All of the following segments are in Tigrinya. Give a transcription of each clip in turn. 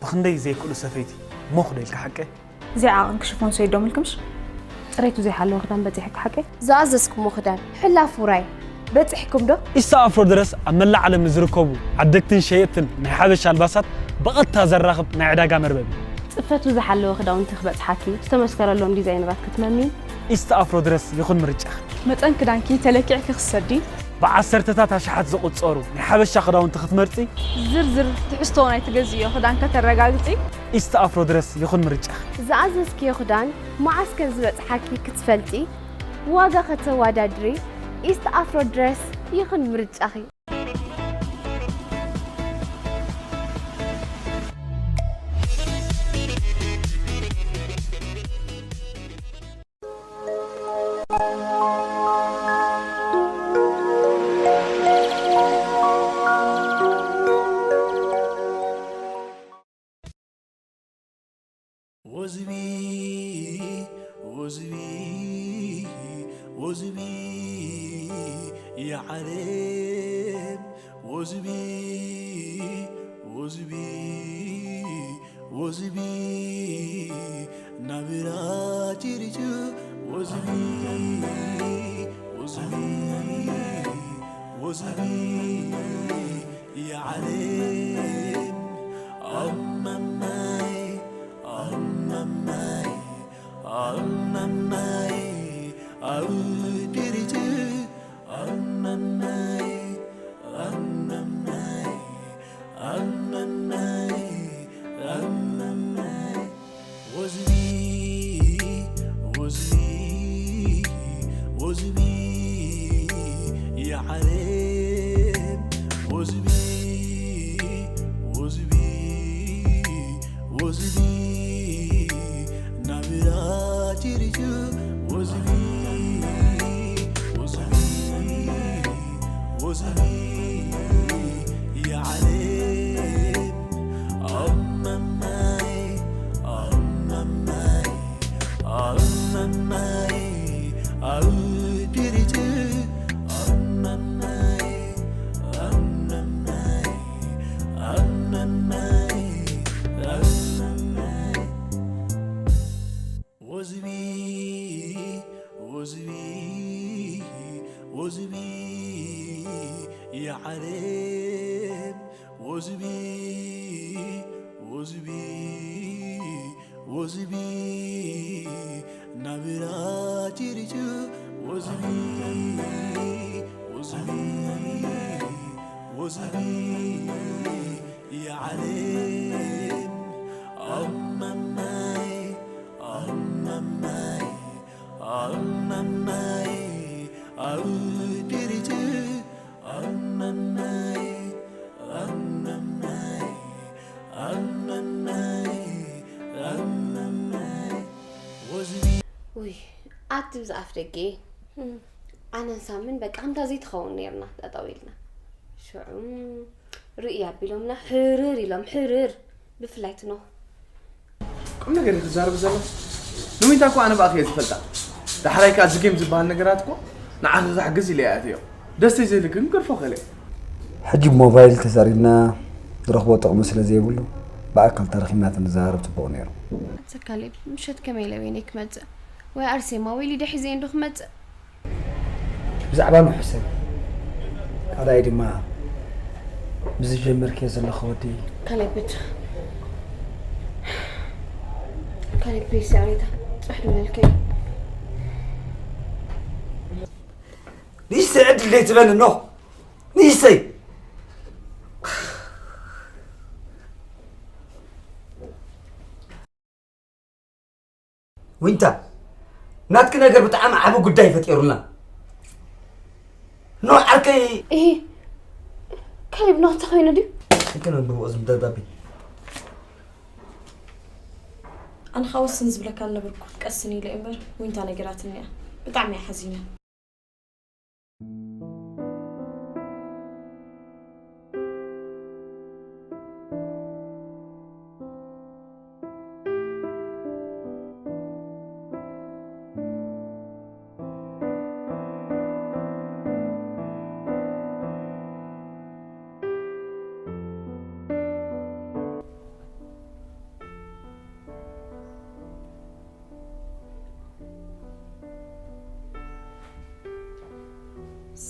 ክንደይ ዘይክእሉ ሰፈይቲ ሞኽ ዶ ኢልካ ሓቀ? እዚኣ ዓቕን ክሽፎን ሰይዶም ኢልክምሽ? ጽሬቱ ዘይሓለወ ክዳን በጺሕኪ ሓቀይ? ዝኣዘዝኩሞ ክዳን ሕላፍ ውራይ በጺሕኩም ዶ? ኢስታ ኣፍሮ ድረስ ኣብ መላእ ዓለም ንዝርከቡ ዓደግትን ሸየጥትን ናይ ሓበሻ ኣልባሳት ብቐጥታ ዘራኽብ ናይ ዕዳጋ መርበብ እዩ። ጽፈቱ ዝሓለወ ክዳውንቲ ክበጽሓኪ ዝተመስከረሎም ዲዛይነራት ክትመሚ ኢስታ ኣፍሮ ድረስ ይኹን ምርጫ። መጠን ክዳንኪ ተለኪዕኪ ክሰዲ ብዓሰርተታት ኣሽሓት ዝቑጸሩ ናይ ሓበሻ ክዳውንቲ ክትመርጺ ዝርዝር ትሕዝቶ ናይ ትገዝእዮ ክዳን ከተረጋግጺ ኢስታ ኣፍሮ ድረስ ይኹን ምርጫ። ዝኣዘዝክዮ ክዳን መዓስ ከም ዝበጽሓኪ ክትፈልጢ፣ ዋጋ ከተወዳድሪ፣ ኢስት ኣፍሮ ድረስ ይኹን ምርጫኺ። ወዝቢ ወዝቢ ወዝቢ የዓለም ወዝቢ ወዝቢ ወዝቢ ናብራ ጭርጭ ወዝቢ ወዝቢ ወዝቢ የዓለም ኣማማይ ኣማማይ ኣማማይ ኣውድርት ኣማማይ ኣማማይ ኣማማይ ኣማማይ ወዝቢ ወዝቢ ወዝቢ የዓለም ወዝቢ ወዝቢ ወዝቢ ናብራ ጭርጭ ወዝቢ ወዝቢ ወዝቢ የዓለም ኣማማይ ኣማማይ ኣማማይ ኣውድርት ኣማማይ ኣማማይ ኣማማይ ኣማማይ ወዝቢ ወዝቢ ወዝቢ የዓለም ወዝቢ ወዝቢ ወዝቢ ናብራ ጭርጭ ወዝቢ ወዝቢ ወዝቢ የዓለም ኣማማይ ኣማማይ ኣማማይ ኣውድርት ኣማማይ ኣማማይ ኣማማይ ኣማማይ ወዝቢ ውይ ኣቲ ብዚ ኣፍ ደገ ኣነን ሳምን በቃ ከምታ ዘይትኸውን ነርና ጠጠው ኢልና ሽዑ ርእይ ኣቢሎምና ሕርር ኢሎም ሕርር ብፍላይ ትኖ ቁም ነገር እዩ ክዛረብ ዘሎ ንዊንታ እኮ ኣነ ብኣኽ እየ ዝፈልጣ ዳሕራይ ከዓ እዚ ጌም ዝበሃል ነገራት እኮ ንዓኺ ክሕግዝ ኢለ እየ ኣትዮ ደስተይ ዘይልክን ገርፎ ከለ ሕጂ ብሞባይል ተዛሪብና ንረኽቦ ጥቕሚ ስለ ዘይብሉ ብኣካል ተረኺብና ተንዘራረብ ጽቡቕ ነይሩ። ኣንተ ካሌብ ምሸት ከመይ ኢለ በይነይ ክመጽእ ወይ ኣርሴማ ወይ ሊድያ ሒዘ እንዶ ክመጽእ ብዛዕባ ኖህ ሕሰብ ካልኣይ ድማ ብዝጀመርክዮ ዘለኹ ወዲ ካሌብ ብቻ ካሌብ ፕሊስ ያሬታ ጽሕ ድበልከይ ንእሽተይ ዕድል ደይትበኒ ኖህ ንእሽተይ ዊንታ ናትኪ ነገር ብጣዕሚ ዓቢ ጉዳይ ፈጢሩልና ኖ ዓርከይ እሂ ካሌብ ኖህ ተኾይኑ ድዩ እንከ ነንብቦ ዝም ደብዳቤ ኣነ ከዓ ውስን ዝብለካ ነበርኩ ቀስን ኢለ እምበር ዊንታ ነጊራትኒ እያ ብጣዕሚ እያ ሓዚነ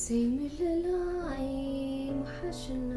ዘይምልላይ ምሓሸና።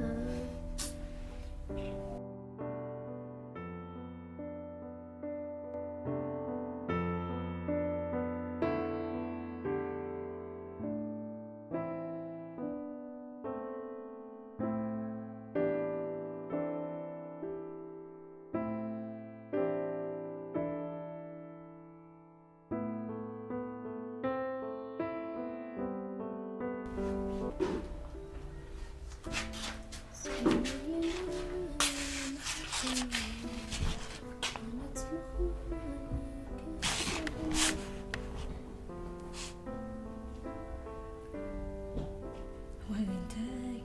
ወይ እንታይ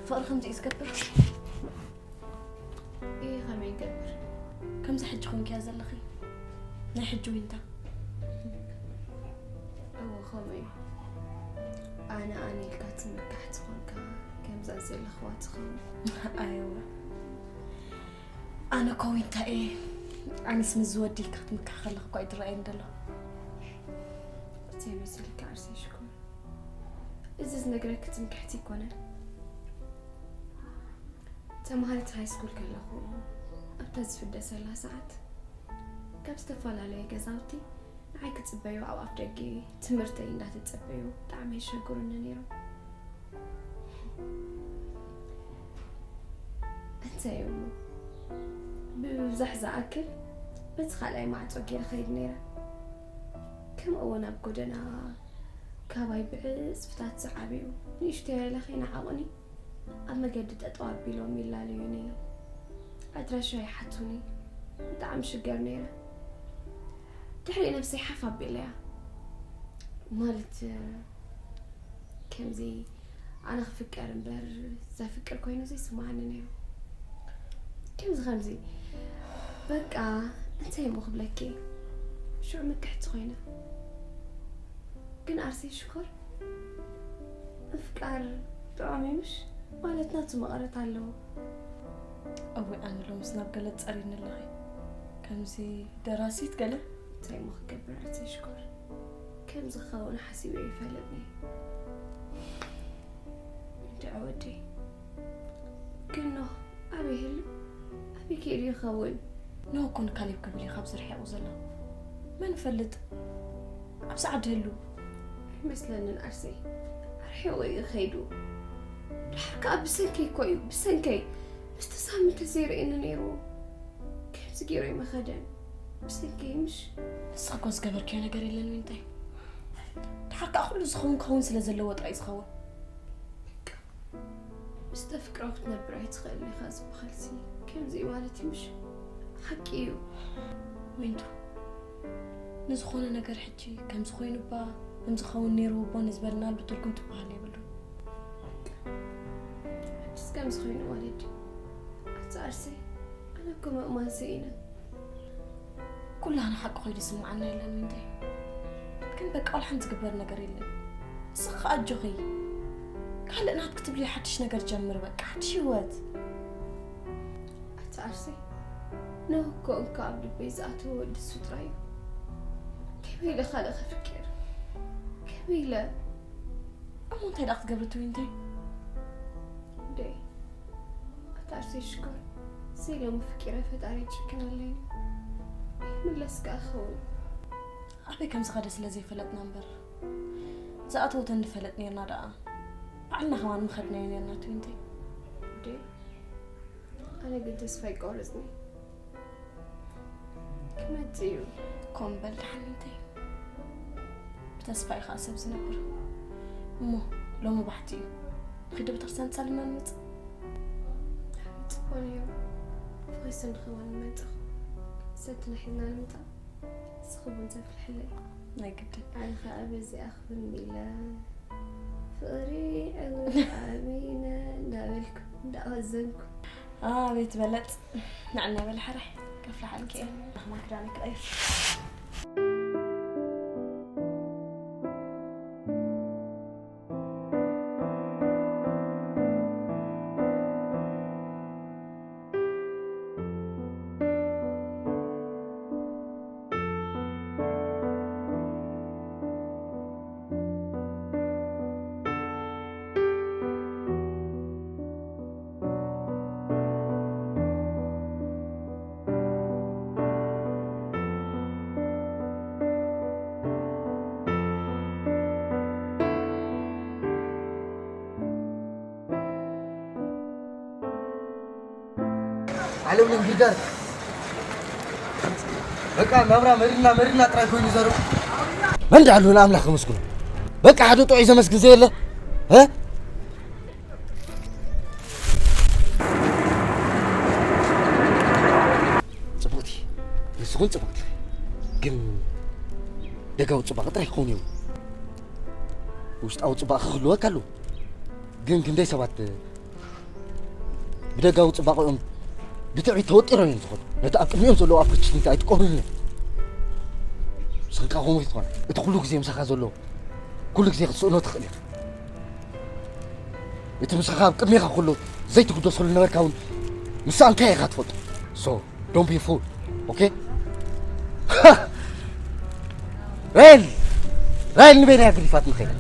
ፍቕሪ ከምዚ እዩ ዝገብር? እየ ከመይ ይገብር? ከምዚ ሕጂ ኮንኪያ ዘለኺ ናይ ሕጂ ዊንታ። እወ ከምኡ እዩ። ኣነ ኣነ ኢልካ ትምካሕ ትኾንካ ከምዛ ዘለኽዋ ትኸውን። ኣየዋ ኣነ እኮ ዊንታ እየ። ኣነስ ምስ ዝወዲ ኢልካ ክትምካሕ ከለኽ እኳ እዩ ዝረኣየኒ ዘሎ። ዘይመስልካ ኣርሰይ ሽኮር፣ እዚ ዝነግረኪ ትምክሕቲ ኣይኮነን። ተምሃሪት ሃይስኩል ከለኹ ኣብታ ዝፍደሰላ ሰዓት ካብ ዝተፈላለየ ገዛውቲ ንዓይ ክጽበዩ ኣብ ኣፍ ደገ ትምህርተይ እንዳተጸበዩ ብጣዕሚ የሸግሩኒ ነይሮም። እንታይ እሞ ብብዛሕ ዝኣክል በቲ ካልኣይ ማዕጾ ገይረ ኸይድ ነይረ። ከምኡ እውን ኣብ ጎደና ካባይ ብዕጽፍታት ዝዓብዩ ንእሽተይ ኣያለ ከይነዓቑኒ ኣብ መገዲ ጠጠው ኣቢሎም ይላለዩኒ። ኣድራሻ ይሓቱኒ። ብጣዕሚ ሽገር ነይረ። ድሕሪ ነብሰይ ሓፍ ኣቢለያ። ማለት ከምዚ ኣነ ክፍቀር እምበር ዘፍቅር ኮይኑ ዘይስምዓኒ ነይሩ። ከምዚ ከምዚ በቃ እንታይ እሞ ክብለኪ፣ ሽዑ ምክሕቲ ኮይነ። ግን ኣርሰይ ሽኮር ምፍቃር ጥዑም እዩ ምሽ? ማለት ናቱ መቐረት ኣለዎ። እወ ኣነ ሎምስ ናብ ገለ ትጸርይኒ ኣለኺ። ከምዚ ደራሲት ገለ። እንታይ እሞ ክገብር ኣርሰይ ሽኮር፣ ከምዚ ክኸውን ሓሲበ ይፈልጥኒ። እንድዒ ወደይ፣ ግን ኖህ ኣበይ ይህሉ? ኣበይ ከይዱ ይኸውን? ኖህ እኮ ንካሌብ ክብል እዩ ካብዚ ርሒቑ ዘሎ። መን ይፈልጥ? ኣብዚ ዓዲ ህሉ። ኣይመስለንን ኣርሰይ፣ ኣርሒቑ እዩ ከይዱ። ድሓር ከኣ ብሰንከይ እኮ እዩ፣ ብሰንከይ። ምስቲ ሳሚ እንተዘይርእየኒ ነይሩ ከምዚ ገይሩ ኣይመኸደን። ብሰንከይ ምሽ? ንስኺ እኮ ዝገበርክዮ ነገር የለን ዊንታይ። ድሓር ከኣ ኩሉ ዝኸውን ክኸውን ስለ ዘለዎ ጥራይ ዝኸውን። በቃ፣ ምስ ተፍቅሮ ክትነብር ኣይትኽእልን ኢኻ ዝበሃልሲ ከምዚ እዩ ማለት እዩ ምሽ? ሓቂ እዩ። ዊንቱ፣ ንዝኾነ ነገር ሕጂ ከምዚ ኮይኑ እባ፣ ከምዚ ክኸውን ነይርዎ እባ ንዝበልናሉ ትርጉም ትበሃል የብሉን። ሕጂስ ከምዚ ኮይኑ ማለት ድዩ? ኣቲ ኣርሰይ፣ ኣነ እኮ ምእማን ስኢነ። ኩላህና ሓቂ ኮይኑ ዝስምዓና የለን ዊንታይ። ግን በቃ ዋላ ሓንቲ ዝግበር ነገር የለን። ንስኺ ከኣ ኣጆኺ። ካልእ ናት ክትብሊ ሓድሽ ነገር ጀምሪ በቃ፣ ሓድሽ ህይወት። ኣቲ ኣርሰይ፣ ኖህ እኮ እንኳ ኣብ ልበይ ዝኣተወ ወዲ እሱ ጥራይ እዩ። ከመይ ኢለ ካልእ ከፍቅር? ከመይ ኢለ? እሞ እንታይ ደኣ ክትገብሪ ትብሊ እንታይ? እንዴ፣ ኣታ ኣርሰይ ሽኮር፣ ዘይሎሚ ፍቂረ ፈጣሪ ይጨክነለይ። ይምለስ ከኣ ክኸውን። ኣበይ ከም ዝኸደ ስለ ዘይፈለጥና እምበር፣ ዝኣተወ ተንፈልጥ ኔርና ደኣ፣ ባዕልና ከማን ምኸድናዮ ኔርና ትብሊ እንታይ? እንዴ፣ ኣነ ግን ተስፋ ኣይቆርጽን እየ። ክመጽእ እዩ። ኮም በል ደሓን እንተይ። ብተስፋ እዩ ኸዓ ሰብ ዝነብር። እሞ ሎሚ ባሕቲ እዩ። ንኺድ ቤተክርስትያን ጸሊና ንመጽእ። ጽቡቕ ነይሩ። ፈኺሱ ንኽዋ ንመጽእ። ሰትና ሒዝና ንምጻእ። ንስኺ ቡን ዘፍልሕለይ። ናይ ግድን። ኣነ ኸኣ በዚኣ ክኹን ኢለ ፍቕሪ ዕውር ኣሚነ እንዳበልኩ እንዳቐዘንኩ። ኣቤት በለጥ። ንዕና በል ሓራይ። ከፍልሓልኪ እየ። ንኽማ ክዳነይ ክቐይር። ዓለም እንግዳር በቃ ናብራ መሪና መሪና ጥራይ ኮይኑ ዘሩ። መን ዳሉ ንኣምላኽ ከመስግኖ? በቃ ሓደ ጥዑይ ዘመስግን ዘየለ? እ? ጽቡቕቲ፣ ንስኹን ጽቡቕቲ። ግን ደጋዊ ጽባቐ ጥራይ ክኸውን እዩ። ውሽጣዊ ጽባቐ ክህልወካ ኣለዎ። ግን ክንደይ ሰባት ብደጋዊ ጽባቐኦም ብትዕቢት ተወጢሮም እዮም ዝኸዱ። ነቲ ኣብ ቅድሚኦም ዘለዉ ኦፖርቹኒቲ ኣይጥቀሙሉን እዮም። ንስኻ ከምኡ ትኾን። እቲ ኩሉ ግዜ ምሳኻ ዘሎ፣ ኩሉ ግዜ ክትስእኖ ትኽእል ኢኻ። እቲ ምሳኻ ኣብ ቅድሜኻ ከሎ ዘይትግደሰሉ ነበርካ እውን ምሳእንካ ኢኻ ትፈልጦ። So, don't be fool, okay? ራይል! ራይል ንበይና እያ ገዲፋትኒ ከይዳ።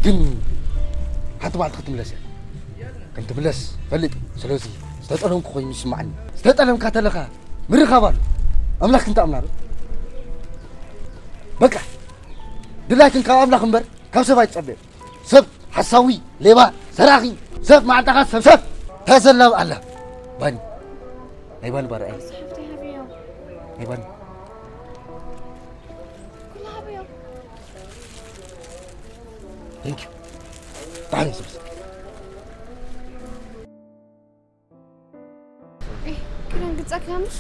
ግን ሓንቲ መዓልቲ ክትምለስ እያ። ከም ትምለስ ፈልጥ። ስለዚ ዝተጠለምኩ ኮይኑ ይስማዓኒ። ዝተጠለምካ ተለኻ ምርኻብ ኣሎ። ኣምላኽ ክንተኣምና ዶ? በቃ ድላይክን ካብ ኣምላኽ እምበር ካብ ሰብ ኣይትጸበዮ። ሰብ ሓሳዊ፣ ሌባ፣ ሰራቒ፣ ሰብ መዓንጣኻ ሰብ ሰብ ተዘላብ ኣላ። ባኒ ናይ ባኒ ባርኣይ። ሓፍተይ ሃብዮ። ናይ ባኒ ኩሉ ሃብዮ። Thank you። ብጣዕሚ ስብስ ክደንግጸካ ምሽ?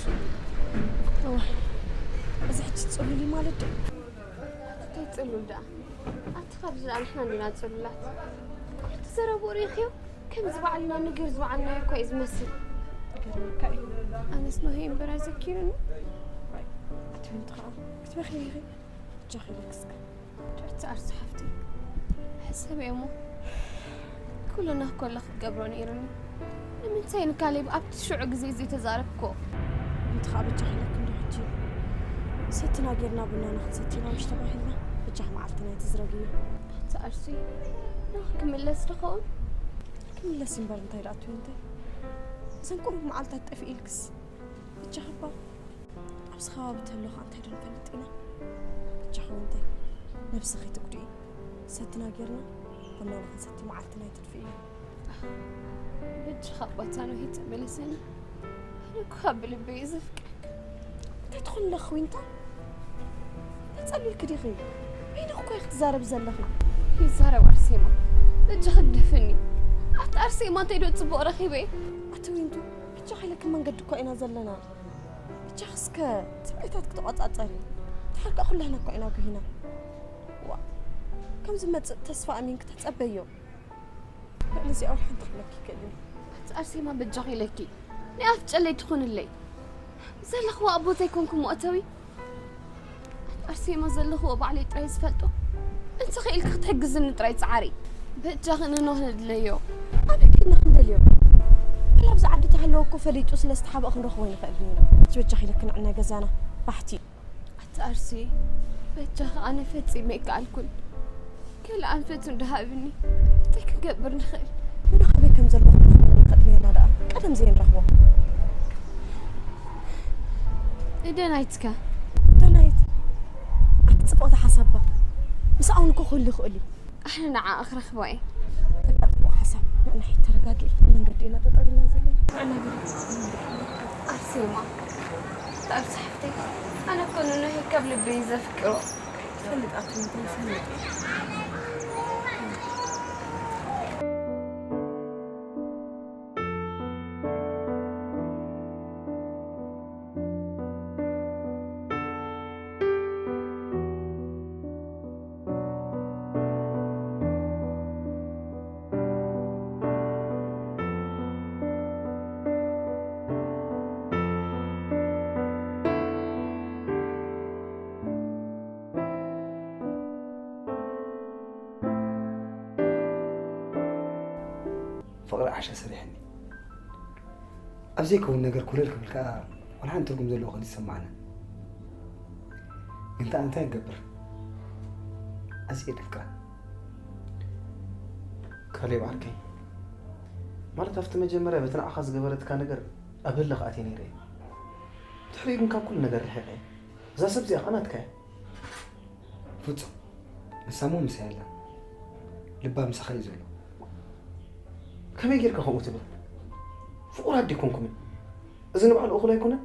እዋ፣ እዚ ሕጂ ጽሉል እዩ ማለት ዶ? እንታይ ጽሉል ደኣ? ኣቲ ካብዚ ደኣ ንሕና እንዲና ጽሉላት። ኩሉ ትዘረብዎ ርኢኽዮ? ከምዚ ባዕልና ንግር ዝበዓልናዮ እኳ እዩ ዝመስል። ይገርመካ እዩ። ኣነስ ኖሄ እምበር ኣዘኪሩኒ። ኣቲ ወንቲ ኸዓ ክትበኺ ኢኺ። ጃኺ ለክስካ። ትዕቲ ኣርሲ ሓፍቲ፣ ሕሰብ እየ እሞ ኩሉ ናህ ኮለ ክትገብሮ ነይሩኒ። ንምንታይ ንካሌብ ኣብቲ ሽዑ ግዜ ዘይተዛረብክዎ? ኣንቲ ኸዓ በጃኺ ኢለኪ እንዶ ሕጂ ሰትና ጌርና ቡናና ክንሰቲ ኢና ምሽ ተባሂልና በጃኺ መዓልትና ኣይትዝረግዮ። ትዕቲ ኣርሲ፣ ናህ ክምለስ ዶ ኸውን? ክምለስ እምበር እንታይ ደኣ ትብሊ እንታይ? እዘን ቁሩብ መዓልታት ጠፊኤልክስ በጃኺ እባ ኣብዚ ከባቢ ተሎ ኸዓ እንታይ ዶ ንፈልጥ ኢና? በጃኺ ወንተይ ነብስኺ ትጉድኢ። ሰትና ጌርና ቡናና ክንሰቲ መዓልትና ኣይተጥፍእዮ። በጃኻ ኣባታ ኖሄ ተመለሰና። ኣነ እኮ ካብ ብልበይ እየ ዘፍቅረካ። እንታይ ትኾኒ ኣለኺ ዊንታ? እንታይ ጸሊልኪ ዲኺ? በይንኺ እኮ ኢኺ ትዛረቢ ዘለኺ። ይዛረብ ኣርሴማ። በጃኺ ግደፍኒ። ኣቲ ኣርሴማ እንታይ ዶ ጽቡቕ ረኺበ? ኣቲ ዊንቱ በጃኺ ኢለኪ መንገዲ እኮ ኢና ዘለና። በጃኺ እስከ ሰብኣይታት ክትቆጻጸሪ። ድሓር ከኣ ኩላህና እኮ ኢና ጉሂና። ዋእ ከም ዝመጽእ ተስፋ ኣሚንኪ ተጸበዮ። ልዕሊ እዚኣ እውን ሓንቲ ክብለኪ ይክእል እየ። ኣቲ ኣርሴማ በጃኺ ኢለኪ ናይ ኣፍ ጨለይ ትኹንለይ። ዘለኽዎ ኣብ ቦታይ ኮንኩ መእተዊ። ኣቲ ኣርሴማ ዘለኽዎ ባዕለይ ጥራይ ዝፈልጦ። እንተ ኽኢልኪ ክትሕግዝኒ ጥራይ ጸዓሪ። በጃኺ ንኖህ ንድለዮ። ኣበይ ኬድና ክንደልዮ? ዋላ ኣብዚ ዓዲ ተሃለወ እኮ ፈሊጡ ስለ ዝተሓብአ ክንረኽቦ ኣይንኽእልን ኢና። ኣቲ በጃኺ ኢለኪ ንዕናይ ገዛና ባሕቲ። ኣቲ ኣርሲ፣ በጃኺ ኣነ ፈጺመ ኣይከኣልኩን። ካልእ ኣንፈት እንዶ ሃብኒ፣ እንታይ ክንገብር ንኽእል? ንኖህ ኣበይ ከም ዘሎ ክንረኽቦ ንኽእል ኔርና ደኣ። ቀደም ዘይንረኽቦ። ንደናይትከ? ደናይት፣ ኣቲ ጽብቕቲ ሓሳብ እባ። ምስኣ እውን እኮ ክህሉ ይኽእል እዩ። ኣነ ንዓኣ ክረኽባ እየ። በቃ ጽቡቕ ሓሳብ። ንዕና ሕጂ ተረጋጊ። ኣብ መንገዲ ኢና ጠጠው ኢልና ዘለና። ንዕና ግዲ። ኣርሴማ፣ ኣቲ ኣርሲ ሓፍተይ፣ ኣነ እኮ ንኖሄ ካብ ልበይ እየ ዘፍቅሮ። ይፈልጥ ኣቲ እንታይ ይፈልጥ። ፍቕሪ ዓሻ ሰሪሐኒ። ኣብ ዘይከውን ነገር ኮለል ክብል ከኣ ዋላ ሓንቲ ትርጉም ዘለዎ ኮይኑ ይሰማዓኒ። ግን ከኣ እንታይ ክገብር? ኣዝየ የፍቅራ። ካሌብ ዓርከይ፣ ማለት ኣብቲ መጀመርያ በቲ ንዓኻ ዝገበረትካ ነገር ኣብ ህልኽ ኣትየ ነይረ እየ። ብድሕሪኡ ግን ካብ ኩሉ ነገር ርሒቐ እየ። እዛ ሰብ እዚኣ ከኣ ናትካ እያ። ፍጹም፣ ንሳ እሞ ምሳይ ኣላ። ልባ ምሳኻ እዩ ዘሎ። ከመይ ጌርካ ከምኡ ትብል? ፍቑራት ዲኮንኩምን? እዚ ንባዕሉ እኹል ኣይኮነን?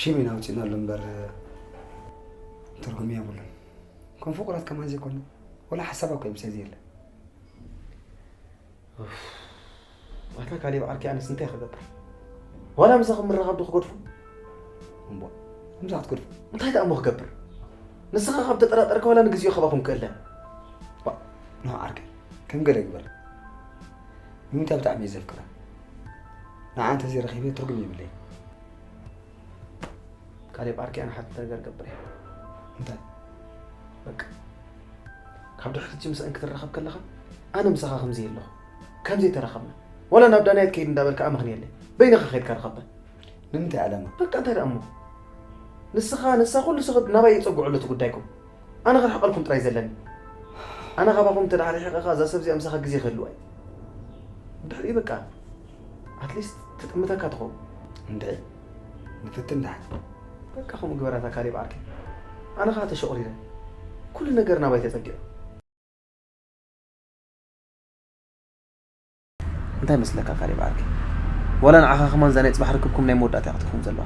ሽም ኢና ኣውፂእናሉ እምበር ትርጉም የብሉን። ከም ፍቑራት ከማን ዘይኮነ፣ ወላ ሓሳብ እኮ ምሳይ ዘየለ። ኡፍ፣ ኣታ ካሌብ ዓርከይ፣ ኣነስ እንታይ ክገብር? ዋላ ምሳኹም ምርኻብ ዶ ክገድፎ? እምቧ፣ ምሳ ክትገድፎ? እንታይ ደኣ እሞ ክገብር? ንስኻ ካብ ተጠራጠርካ ዋላ ንግዜኡ ካባኹም ክእለ። ዋ፣ ኖ ዓርከይ፣ ከም ገለ ግበር። ንምንታይ ብጣዕሚ እየ ዘፍቅራ። ንዓ እንተዘይረኺበ ትርጉም የብለይ። ካሌብ ዓርከይ፣ ኣነ ሓንቲ ነገር ገብር እየ። እንታይ? በቃ፣ ካብ ድሕሪት ምሳእን ክትራኸብ ከለኻ፣ ኣነ ምሳኻ ከም ዘየለኹ፣ ከም ዘይተራኸብና፣ ዋላ ናብ ዳናየት ከይድ እንዳበልካ ኣመኽንየለይ። በይንኻ ከይድካ ርኸባ። ንምንታይ ዓላማ? በቃ፣ እንታይ ደኣ እሞ? ንስኻ፣ ንሳ ኩሉ ሰብ ናባይ የጸግዑ ኣሎ እቲ ጉዳይኩም። ኣነ ክርሕቐልኩም ጥራይ ዘለኒ። ኣነ ካባኹም እንተ ደኣ ርሒቐ ኸኣ እዛ ሰብ እዚኣ ምሳኻ ግዜ ክህልዋ እዩ። ብድሕሪኡ በቃ፣ ኣትሊስት ትጥምተካ ትኸውን። እንድዒ፣ ንፍትን ደሓን። በቃ፣ ከምኡ ግበራታ ካሌብ ዓርከይ። ኣነ ኸኣ ተሸቑሪረ። ኩሉ ነገር ናባይ ተጸጊዑ። እንታይ መስለካ ካሌብ ዓርከይ? ዋላ ንዓኻ ከማን እዛ ናይ ጽባሕ ርክብኩም ናይ መወዳእታ እያ ክትከውን ዘለዋ።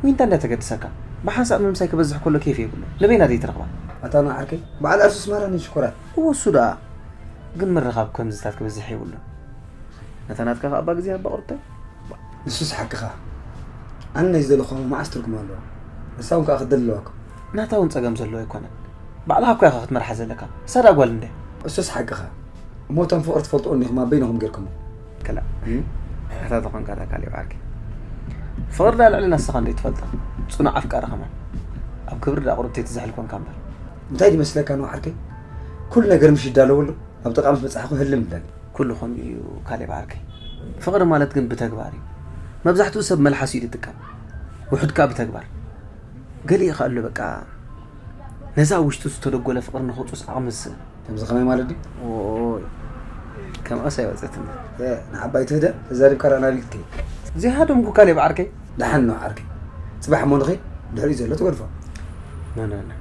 ዊንታ እንድያ ተገድሰካ። ብሓንሳእ ምምሳይ ክበዝሕ ከሎ ኬፍ የብሉን። ንበይና ዘይትረኽባ። ኣታ ንዓ ዓርከይ፣ በዓል ኣርሱስ ማራኒ ሽኮራት። እወ፣ እሱ ደኣ። ግን ምርኻብ ከምዚታት ክበዝሕ የብሉን። ነታ ናትካ ከኣ እባ ግዜ ሃባ ቁርተይ። ንሱስ ሓቅኻ። ኣነ ናይ ዝደለኹዎ መዓስ ትርጉም ኣለዎ? ንሳ እውን ከኣ ክትደሊ ኣለዋ እኮ። ናታ እውን ጸገም ዘለዎ ኣይኮነን። ባዕልኻ እኮ ኢኻ ክትመርሓ ዘለካ። እሳ ደኣ ጓል እንድያ። እሱስ ሓቅኻ። እሞ እቶም ፍቕሪ ትፈልጥዎ እንዲኹም ኣብ በይንኹም ጌርኩሞ። ክላእ። እም? ኣታ ተኾንካ እታ ካሌብ ዓርከይ። ፍቕሪ ደኣ ልዕሊ ንስኻ እንዶ ትፈልጣ። ጽኑዕ ኣፍቃሪ ከማን። ኣብ ክብሪ ደኣ ቁሩብ ተይትዝሕል ኮንካ እምበር። እንታይ ድመስለካ ነው ዓርከይ? ኩሉ ነገር ምሽ ይዳለወሉ፣ ኣብ ጥቓ ምስ በጻሕኩ ህልም ይብለኒ። ኩሉ ከምኡ እዩ ካሌብ ዓርከይ። ፍቕሪ ማለት ግን ብተግባር እዩ። መብዛሕትኡ ሰብ መልሓስ እዩ ዝጥቀም። ውሑድ ከኣ ብተግባር። ገሊኡ ከኣ ኣሎ በቃ፣ ነዛ ኣብ ውሽጡ ዝተደጎለ ፍቕሪ ንኸውጽኡስ ዓቕሚ ዝስእን። ከምዚ ከመይ ማለት ድዩ? ኦይ፣ ከምኣስ ኣይወጸትኒ። እ፣ ንዓባይ ትህደ፣ ተዛሪብካ ደኣ ናበይ ክትከይድ? ዘይሃደምኩ ካሌብ ዓርከይ። ደሓን ነው ዓርከይ። ጽባሕ እሞ ንኸይድ፣ ድሕሪኡ ዘሎ ትገድፎ። ነ፣ ነ፣ ነ።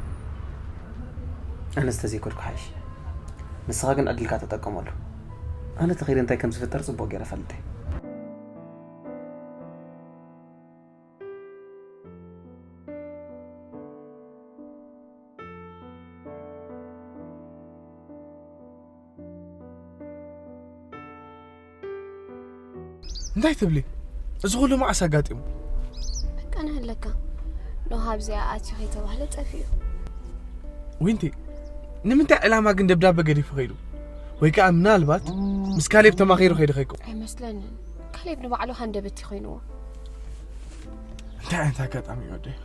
ኣነስ ተዘይከድኩ ሓይሽ። ንስኻ ግን ዕድልካ ተጠቀመሉ። ኣነ ተኸይደ እንታይ ከም ዝፍጠር ጽቡቕ ገይረ እፈልጥ እየ። እንታይ ትብሊ? እዚ ኩሉ መዓስ ኣጋጢሙ? በቃ ንሃለካ። ኖህ ኣብዚኣ ኣትዩ ከይተባህለ ጠፊኡ። ዊንቲ፣ ንምንታይ ዕላማ ግን ደብዳበ ገዲፉ ከይዱ? ወይ ከኣ ምናልባት ምስ ካሌብ ተማኺሩ ከይዱ ከይኮ? ኣይመስለንን። ካሌብ ንባዕሉ ሃንደበት እዩ ኮይንዎ። እንታይ ዓይነት ኣጋጣሚ እዩ ወደይ?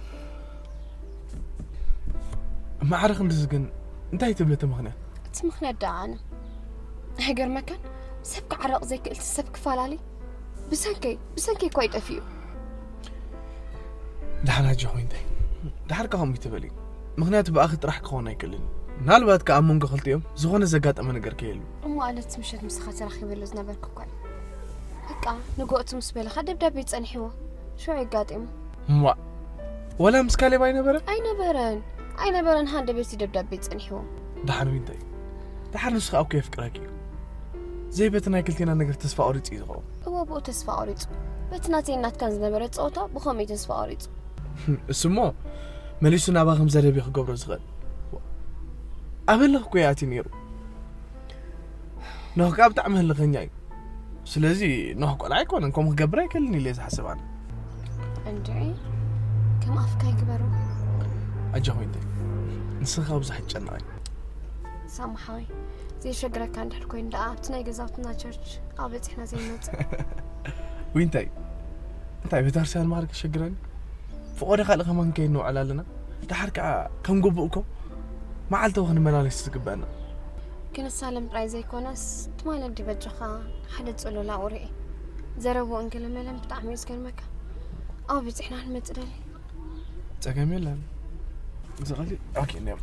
ማዕረ ክንድዚ ግን እንታይ ትብሊ እቲ ምኽንያት? እቲ ምኽንያት ደኣ ኣነ ኣይገርመካን? ሰብ ክዓረቕ ዘይክእል ሰብ ክፈላለይ ብሰንከይ ብሰንከይ እኳ ይጠፊኡ። ደሓን ኣጆኺ እንታይ ድሓር ከምኡ ይትበሊ። ምኽንያቱ ብኣኺ ጥራሕ ክኸውን ኣይክእልን። ምናልባት ከኣ ኣብ መንጎ ክልቲኦም ዝኾነ ዘጋጠመ ነገር ከየሉ። እሞ ኣነ እቲ ምሸት ምሳኻ ተራኺበሉ ዝነበርኩ እኳ እዩ። በቃ ንግሆ እቲ ምስ በለኻ ደብዳቤ ጸኒሕዎ ሽዑ የጋጢሙ። እሞ ዋላ ምስ ካሌብ ኣይነበረ? ኣይነበረን። ኣይነበረን፣ ሃንደበት ደብዳቤ ጸኒሕዎ። ደሓን ዊንታይ፣ ደሓር ንሱ ከኣ እኮ የፍቅረኪ እዩ። ዘይ በቲ ናይ ክልቴና ነገር ተስፋ ቆሪጹ እዩ ዝኸውን። እወ ብኡ ተስፋ ቆሪጹ። በቲ ናተይን ናትካን ዝነበረ ጸወታ ብኸመይ ተስፋ ቆሪጹ? እሱሞ መሊሱ ናባ ከም ዘረቢ ክገብሮ ዝኽእል። ኣበልኽ እኮ ይኣትዩ ነይሩ። ኖህ ከኣ ብጣዕሚ ህልኸኛ እዩ። ስለዚ ኖህ ቆልዓ ኣይኮነን፣ ከምኡ ክገብር ኣይክእልን ኢለ ዝሓስብ ኣነ። እንድዒ፣ ከም ኣፍካ ይግበሮ። ኣጆኺ እንተ ንስኻ ብዙሕ ትጨነቐኝ። ሳማ ሓወይ፣ ዘይሸግረካ እንድሕር ኮይኑ ደኣ ኣብቲ ናይ ገዛውትና ቸርች ኣብ በጺሕና ዘይንመጽእ። ዊንታይ፣ እንታይ ቤተክርስትያን ማዕረ ክሸግረኒ? ፍቖደ ካልእ ከማን ከይንውዕል ኣለና። ደሓር ከኣ ከም ግቡእ እኮ መዓልታዊ ክንመላለስ ዝግበአና። ክንሳለም ጥራይ ዘይኮነስ፣ ትማሊ እንዲ በጃኻ ሓደ ጽሉል ኣብኡ ርእየ። ዘረብኡ እንክልመለም ብጣዕሚ እዩ ዝገርመካ። ኣብኡ በጺሕና ክንመጽእ ደሊ። ጸገም የለን። እዚ ቀሊል። ኦኬ፣ እንዲያው።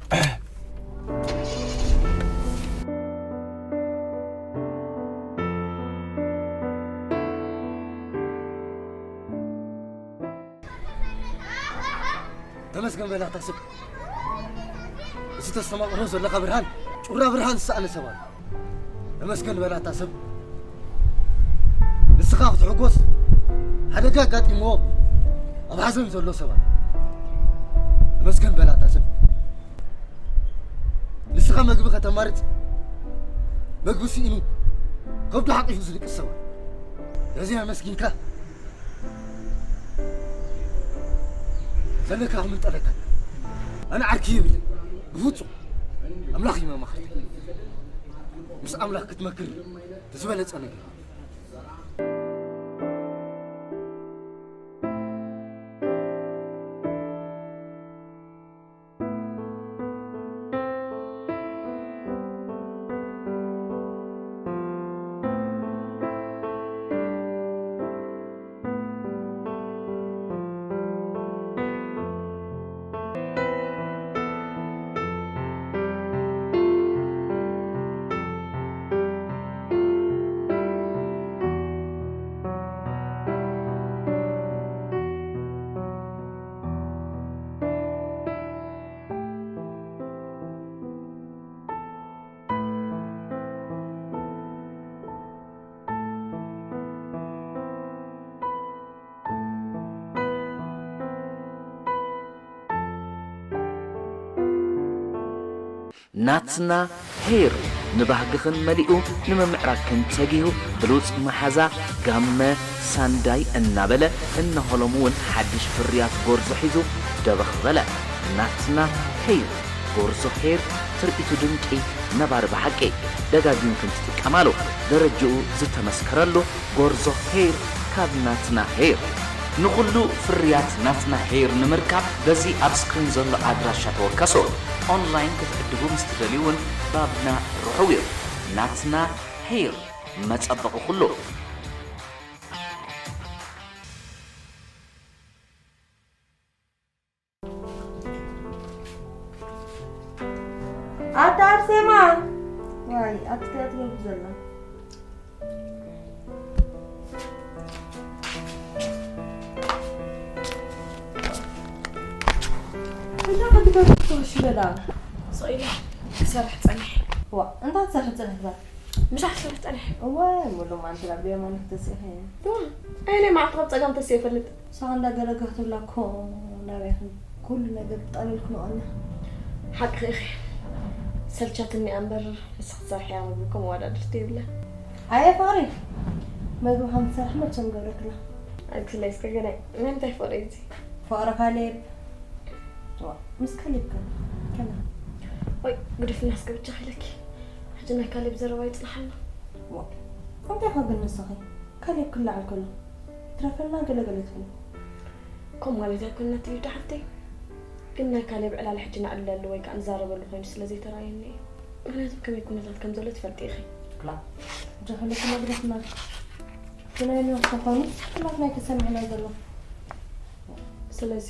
ተመስገን በላ እታ ሰብ። እዚ ተስተማቕሮ ዘለኻ ብርሃን፣ ጩራ ብርሃን ዝሰኣነ ሰብ ኣሎ። ተመስገን በላ እታ ሰብ። ንስኻ ክትሕጎስ፣ ሓደጋ ኣጋጢምዎ ኣብ ሓዘን ዘሎ ሰባት ተመስገን በላታ ሰብ። ንስኻ መግቢ ከተማርጽ መግቢ ስኢኑ ከብዱ ሓቂፉ ዝልቅስ ሰባት ነዚ ኣመስጊንካ ዘለካ ክምንጠለካ ኣነ ዓርኪ ይብል ብፍጹም ኣምላኽ ይመማኽር ምስ ኣምላኽ ክትመክር ዝበለጸ ነገር ናትና ሄር ንባህግኽን መሊኡ ንምምዕራግክን ተጊሁ ብሉጽ መሓዛ ጋመ ሳንዳይ እናበለ እነሆ ሎም እውን ሓድሽ ፍርያት ጎርዞ ሒዙ ደበኽ በለ። ናትና ሄር ጎርዞ ሄር ትርኢቱ ድንቂ ነባሪ ብሓቂ ደጋጊምክን ትጥቀማሉ ደረጅኡ ዝተመስከረሉ ጎርዞ ሄር ካብ ናትና ሄር። ንኹሉ ፍርያት ናትና ሄር ንምርካብ በዚ ኣብ ስክሪን ዘሎ ኣድራሻ ተወከሱ። ኦንላይን ክትዕድጉ ምስ ትደልዩ እውን ባብና ርሑው እዩ። ናትና ሄር መጸበቒ ኩሉ። ኣታ ኣርሴማ ዋይ ኣብቲ ገለ ትገብሪ ዘላ እንታይ ክትገብሪ ትኽእልሽ በላ ስቕ ኢለ ክሰርሕ ጸኒሐ። ዋ እንታይ ትሰርሒ ጽንሕዛ ምሳሕ ክሰርሕ ጸኒሐ። እወ ሙሉ ማንትላ ብየማን ክትስኢኺ እየ። እዋ ኣየናይ መዓልቲ ካብ ጸገም ተስእ ይፈልጥ። ንስኻ እንዳገረገርትላ እኮ ናበይኽን ኩሉ ነገር ብጣልል ክንቐንያ። ሓቅኺ ኢኺ ሰልቻትኒ እያ እምበር ንስኺ ትሰርሕያ ምግቢ እኮ መወዳድርቲ የብላን። ኣየ ፍቕሪ መግቢ ከም ትሰርሒ መቸም ገብረክላ። ኣግስለይ እስከ ገናይ ናይ ምንታይ ፍቕሪ እዩ እዚ? ፍቕሪ ካሌብ ዋ ምስ ካሌብ ከ ከመይ? ወይ ግደፍና እስከ ብቻ ኺለኪ ሕጂ ናይ ካሌብ ዘረባ ይጽናሓልና። ዋ እንታይ ኢኻ ግን ንስኺ? ካሌብ ክለዓል ከሎ ይትረፈልና ገለ ገለ ትብሊ። ከምኡ ማለት ኣይኮነትን ሊዱ ሓፍተይ፣ ግን ናይ ካሌብ ዕላል ሕጂ ነዕልለሉ ወይ ከኣ ንዛረበሉ ኮይኑ ስለ ዘይተራእየኒ እዩ። ምኽንያቱ ብከመይ ኩነታት ከም ዘሎ ትፈልጢ ኢኺ። ክላ ጃህለ ክነግረትና ብናይ ኖህ ተኾኑ ኩላትና ኣይተሰምዐና ዘሎ። ስለዚ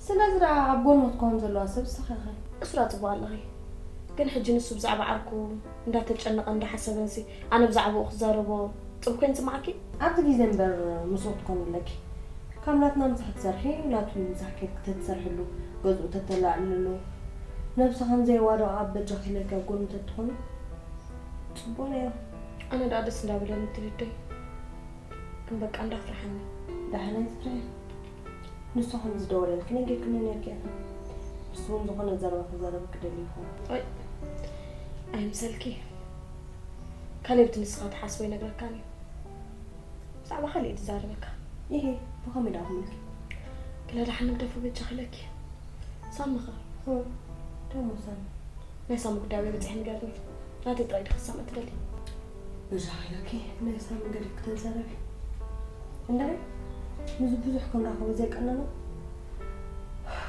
ስለዚ ደኣ ኣብ ጎኑ ክትከውን ዘለዋ ሰብ ንስኺ ኢኺ። እሱ ደኣ ጽቡቕ ኣለኺ፣ ግን ሕጂ ንሱ ብዛዕባ ዓርኩ እንዳተጨነቐን እንዳሓሰበንሲ ኣነ ብዛዕባኡ ክዛረቦ ጽቡቕ ኮይኑ ይስምዓኪ? ኣብቲ ግዜ እምበር ምስኡ ክትኮኒ ኣለኪ። ካብ ናትና ምሳሕ ትሰርሒ ናቱ ምሳሕ ኬድኪ ተትሰርሕሉ፣ ገዝኡ ተተላዕልሉ፣ ነብስኺ ንዘየዋድቕ ኣብ በጃኺ ኢለኪ ኣብ ጎኑ ተትኾኒ ጽቡቕ ነይሩ። ኣነ ደኣ ደስ እንዳበለኒ ትሪደይ። ግን በቃ እንዳፍርሓኒ። ደሓን ኣይትፍርሒ። ንሱ ከም ዝደወለልኪ ነጊርክኒ ነይርኪ ኢኺ። ንሱ እውን ዝኾነ ዘረባ ክዛረበኪ ደልዩ ይኸውን። ኣይ ኣይምሰልኪ። ካሌብ እቲ ንስኻ ትሓስቦ ኣይነግረካን እዩ። ብዛዕባ ካልእ እዩ ዝዛረበካ። ኢሂ ብኸመይ ደኣ ክምልኪ? ክላ ደሓን ንግደፎ በጃኺ ኢለኪ። ሳሚ ኸ? እወ ደሞ ሳሚ። ናይ ሳሚ ጉዳይ ኣበይ በጺሑ ንገርኒ። ናተይ ጥራይ ዲኺ ክሰምዕ ትደልዪ? በጃኺ ኢለኪ ናይ ሳሚ ገዲፍኪ ተዛረቢ። እንድዒ ምስዚ ብዙሕ ክንራኸቦ ዘይቀነና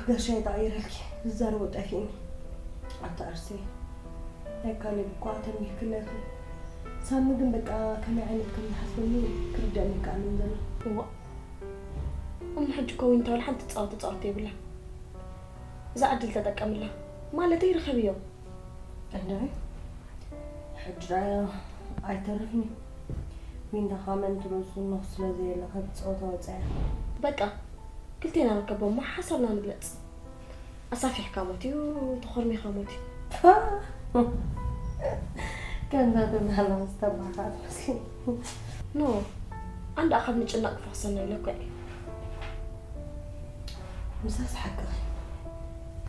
ጋሻይ ተቐይረልኪ ዝዛረቦ ጠፊእኒ። ኣታ ኣርሴ ናይ ካሌብ እኳ ተንቢህክለኺ። ሳሚ ግን በቃ ከመይ ዓይነት ከም ዝሓስበኒ ክርደኣኒ ኣይከኣልን ዘሎ። እዋእ እሞ ሕጂ እኮ ዊንታ ወላ ሓንቲ ትጻወቶ ጻወታ የብላን። እዛ ዕድል ተጠቀምላ። ማለተይ ርኸብዮ። እንድዒ ሕጂ ደኣ ኣይተርፍን እዩ። ዊንታ ከኣ ምእንቲ ርእሱ ኖኽ ስለ ዘየለ ካብ ጸወታ ወጻ እያ። በቃ ክልቴና ንርከቦ እሞ ሓሳብና ንግለጽ። ኣሳፊሕካ ሞት እዩ ተኾርሚኻ ሞት እዩ። ፋ ከምዛ ተዛላ ዝተባኻ ትመስሊ። ኖ ኣንዳ ካብ ምጭናቕ ክፈኽሰና ኢለ እኮ እየ። ምሳስ ሓቅኺ።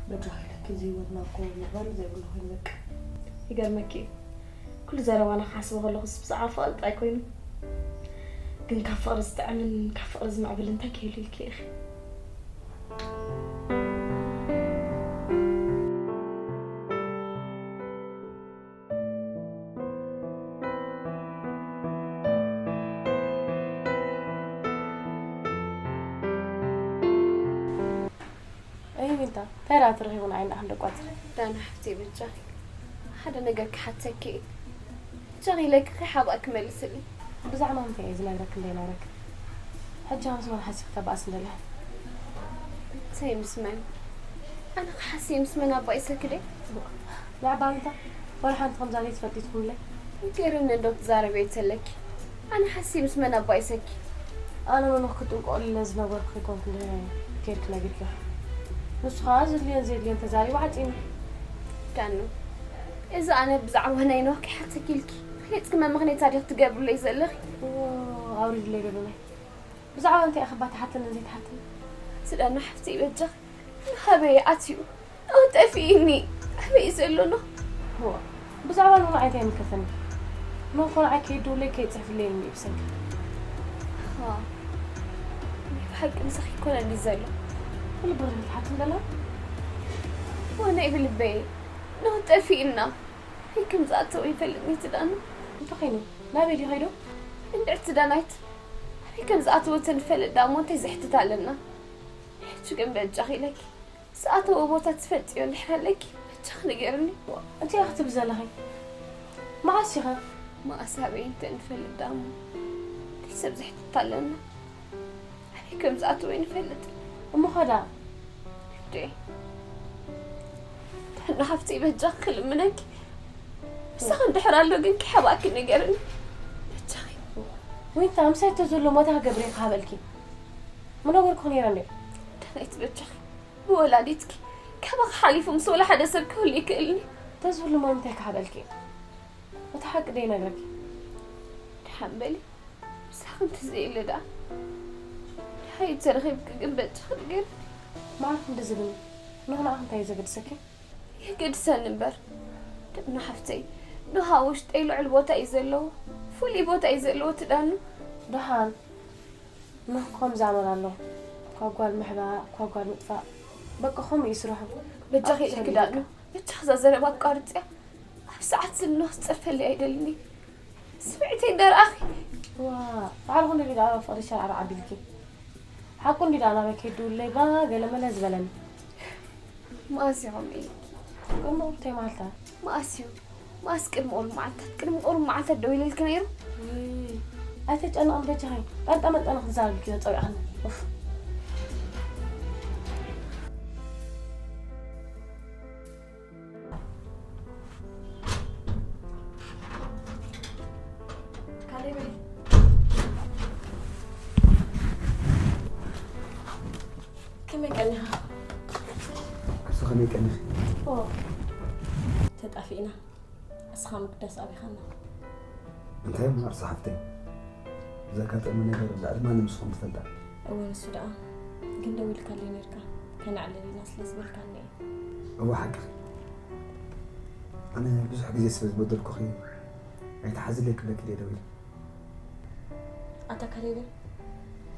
በጃኺ ኢለኪ፣ እዚ ህይወትና እኮ ምዕባለ ዘይብሉ ኮይኑ በቃ። ይገርመኪ እዩ። ኩሉ ዘረባና ክሓስቦ ከለኹስ ብዛዕባ ፍቕሪ ጥራይ ኮይኑ። ግን ካብ ፍቕሪ ዝጥዕምን ካብ ፍቕሪ ዝምዕብል እንታይ ክህሉ ኢልኪ ኢኺ? ኣይ ዊንታ፣ እንታይ ደኣ ትረኺቡ ንዓይ እንዳሕም ደቋጽ? ዳና ሓፍተይ በጃኺ ሓደ ነገር ክሓተኪ እየ። በጃኺ ኢለኪ ከይሓባእኪ መልስልኝ። ብዛዕባ ምንታይ እየ ዝነግረኪ እንደይነግረኪ? ሕጂ ምስ መን ሓሲኺ ተባእሲ እንደለኺ? እንታይ ምስ መን? ኣነ ክሓሲ ምስ መን ኣባኢሰኪ ደይ? ብዛዕባ ዊንታ ወላ ሓንቲ ከምዛ ዘይትፈልጢ ትኹንለይ። ንገርኒ እንዶ ትዛረቢ እየ ተለኪ። ኣነ ሓሲ ምስ መን ኣባኢሰኪ? ኣነ መኖኽ ክጥንቀቐሉ ኢለ ዝነበርኩ ከይኮንኩ እንደ ከይድኪ ነጊርኪ። ንሱ ኸዓ ዘድልዮን ዘየድልዮን ተዛሪቡ ዓፂኒ። ዳኑ፣ እዚ ኣነ ብዛዕባ ናይ ኖህ ከይሓተኪ ኢልኪ ፈሊጥኪ መመኽነይታ ዲኺ ትገብርለይ ዘለኺ? እዎ፣ ኣውሪድለይ በሉናይ። ብዛዕባ እንታይ ኢኺ እባ ትሓትንን ዘይትሓትንን? ስዳና ሓፍተይ በጃኺ፣ ናበይ ኣትዩ? ኖህ ጠፊእኒ። ኣበይ እዩ ዘሎ ኖህ? እዋ፣ ብዛዕባ ኖህ ንዓይ እንታይ ይምልከተኒ? ኖህ እኮ ንዓይ ከይድውለይ ከይጽሕፍለይ ኢሉ ብሰንኪ። ኣሃ፣ ናይ ብሓቂ ምሳኺ ይኮነኒ ዘሎ። ብልቢ ክትብል ትሓትን ደላ? እዋ፣ ናይ ብልበይ። ኖህ ጠፊእና። ኣበይ ከም ዝኣተወ ይፈልጥኒ ትዳኑ። እንተኾይኑ፣ ናበይ ድዩ ከይዱ? እንድዕቲ ዳናይት፣ ኣበይ ከም ዝኣተወ ተንፈልጥ ደኣ እሞ እንታይ ዘሕትት ኣለና? ሕጂ ግን በጃኺ ኢለኪ፣ ዝኣተወ ቦታ ትፈልጥዮ እንድሕር ኣለኪ፣ በጃኺ ንገርኒ። እንታይ ኢኺ ትብሊ ዘለኺ? መዓስ ኢኺ? መዓስ ኣበይ እንተ ንፈልጥ ደኣ እሞ፣ እንታይ ሰብ ዘሕትት ኣለና? ኣበይ ከም ዝኣተወ ይንፈልጥ። እሞ ኸዳ? እንዴ፣ ዳና ሓፍተይ በጃኺ ክልምነኪ። ምሳኺ እንድሕር ኣሎ ግን ከይሓባእኪ ንገርኒ። በጃኺ። ዊንታ፣ ምሳይ እቶ ዘሎ ሞታ ክገብር እየ ክሃበልኪ። ምነገርኩኺ ነይረ እንዴ? ዳናይት በጃኺ። ብወላዲትኪ ካባኺ ሓሊፉ ምስ ወላ ሓደ ሰብ ክህሉ ይክእልኒ። ተዝህሉ እሞ ንምንታይ ክሃበልኪ? እቲ ሓቂ ደይነግረኪ። ደሓን በሊ። ምሳኺ እንተዘየለ ደኣ፣ ደሃይ ተረኺብኪ ግን በጃኺ ንገርኒ። መዓት ክንዲ ዝብል ንኽንዓኽ እንታይ እዩ ዘገድሰኪ? የገድሰኒ እምበር፣ ዳና ሓፍተይ፣ ኖህ ኣብ ውሽጠይ ልዑል ቦታ እዩ ዘለዎ፣ ፍሉይ ቦታ እዩ ዘለዎ ትዳኑ። ደሓን፣ ኖህ ከምዚ ኣመል ኣለዎ። እኳ ጓል ምሕባእ፣ እኳ ጓል ምጥፋእ፣ በቃ ከምኡ እዩ ስርሑ። በጃኺ ኢለኪ ዳኑ፣ በጃኺ እዛ ዘረባ ኣቋርፅያ። ኣብ ሰዓት ዝኖ ክፀርፈለይ ኣይደልን እየ። ስምዒተይ እንዳረኣኺ። ዋ፣ ባዕልኹ እንዲ ደኣ ፍቕሪ ሸርዓር ዓቢልኪ። ሓቁ እንዲ ደኣ ናበይ ከይዱ ለይባ ገለመለ ዝበለኒ። መኣስ ኢኹም ኢልኪ? ቅድሚ እንታይ መዓልታ? መኣስ እዩ? መኣስ ቅድሚ ቁሩብ መዓልታት፣ ቅድሚ ቁሩብ መዓልታት ደው ኢለልኪ ነይሩ? ውይ፣ ኣይተጨነቕን በጃኺ። ጣንጣ መጠነ ክትዛረብልኪ ተፀዊዕኽኒ። ኡፍ። ካሌበይ። ከመይ ቀኒኻ? ክሱ ከመይ ቀኒኺ? ኦ። ተጣፊእና። እስኻ ምግዳስ ኣቢኻና። እንታይ እሞ ኣርሳ ሓፍተይ? ዘጋጠመ ነገር ልዕሊ ማንም ንስኹም ትፈልጣ። እወ፣ ንሱ ደኣ ግን ደዊልካለይ ነይርካ። ከነዕልል ኢና ስለ ዝበልካኒ እየ። እወ፣ ሓቅኺ። ኣነ ብዙሕ ግዜ ስለ ዝበደልኩኺ ኣይትሓዝለይ ክብለኪ ድየ ደዊለ። ኣታ ካሌብ፣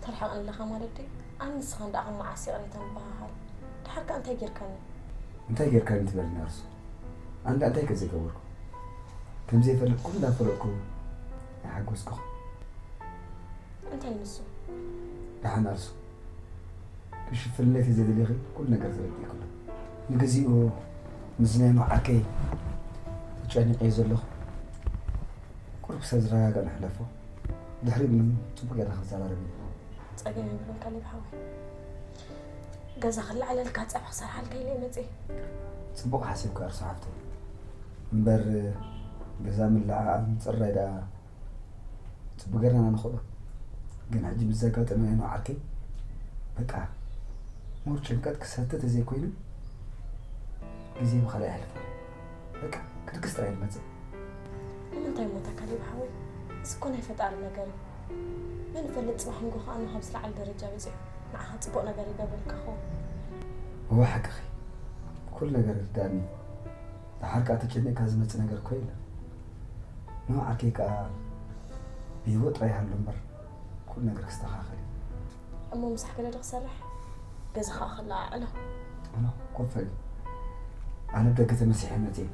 ተርሕቕ ኣለኻ ማለት ድዩ? ኣነ ንስኻን ደኣ ካብ መዓስ ይቕሬታ ንበሃሃል? ደሓር ከኣ እንታይ ጌርካኒ? እንታይ ጌርካኒ ትበልኒ ኣርሱ? ኣነ ደኣ እንታይ ከ ዘይገበርኩ? ከም ዘይፈልጥ ኩሉ እንዳፈለጥኩ ኣይሓጎስኩኺ። እንታይ ንሱ? ደሓን ኣርሱ። ክሽፍንለይ ተዘይደሊኺ ኩሉ ነገር ተረዲእኩ ኣሎ። ንግዚኡ ምስ ናይ ኖህ ዓርከይ ተጨኒቐ እየ ዘለኹ። ቁሩብ ክሳብ ዝረጋጋእ ንሕለፎ። ድሕሪኡ ግን ጽቡቕ ጌርና ክንዘራረብ ኢና። ጸገም የብሉን ካሌብ ሓወይ። ገዛ ክለዓለልካ ጸብሒ ክሰርሓልካ ኢለ እየ መጺኤ። ጽቡቕ ሓሲብካ ኣርሱ ሓፍተይ። እምበር ገዛ ምልዓዓል ምጽራይ ደኣ ጽቡቕ ጌርና ኢና ንኽእሎ። ግን ሕጂ ብዘጋጠመ ናይ ኖህ ዓርከይ በቃ ሙር ጭንቀት ክሰቲ ተዘይኮይኑ ግዜ ብኻልእ የሕልፎ። በቃ ክድግስ ጥራይ ንመጽእ። ንምንታይ ሞተ ካሌብ ሓወይ? እዚ እኮ ናይ ፈጣሪ ነገር እዩ። መን ይፈልጥ፣ ጽባሕ ንጎ ከኣ ንኻብ ዝለዓለ ደረጃ በጺሑ ንዓኻ ጽቡቕ ነገር ይገብረልካ ኸውን። እወ ሓቅኺ፣ ኩሉ ነገር ይርዳእኒ። ደሓር ከኣ ተጨኒቕካ ዝመጽእ ነገር እኮ የለን። ንዑ ዓርከይ ከኣ ብህይወት ጥራይ ይሃሉ እምበር ኩሉ ነገር ክስተኻኸል እዩ። እሞ ምሳሕ ገለ ዶ ክሰርሕ? ገዛ ከኣ ክለዓዕሎ። እኖ ኮፈል፣ ኣነ ብደገ ተመሲሐ መጽእ።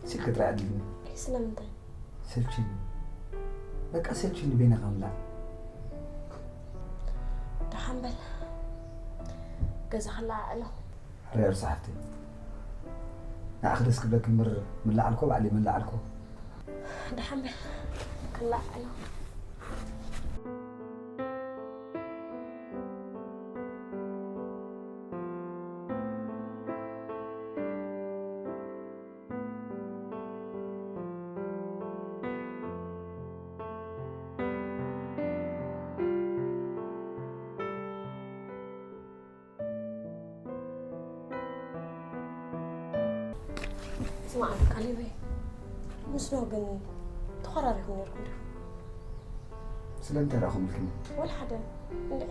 ስልኪ ጥራይ ኣድልኒ። ስለምንታይ? ሰልችኒ፣ በቃ ሰልችኒ፣ በይንኻ ምብላዕ። ደሓን በል፣ ገዛ ክለዓዕሎ። ሕራይ ርሳ ሓፍተይ፣ ንዓኺ ደስ ክብለኪ እምበር ምለዓልኮ ባዕለይ ምለዓልኮ። ደሓን በል፣ ክለዓዕሎ። ስማዕ ካሌበይ፣ ምስ ኖህ ግን ተኾራሪኹም ነርኩም ዲኹም? ስለምንታይ ደኣ ከምልክኒ? ወላ ሓደ እንዴ።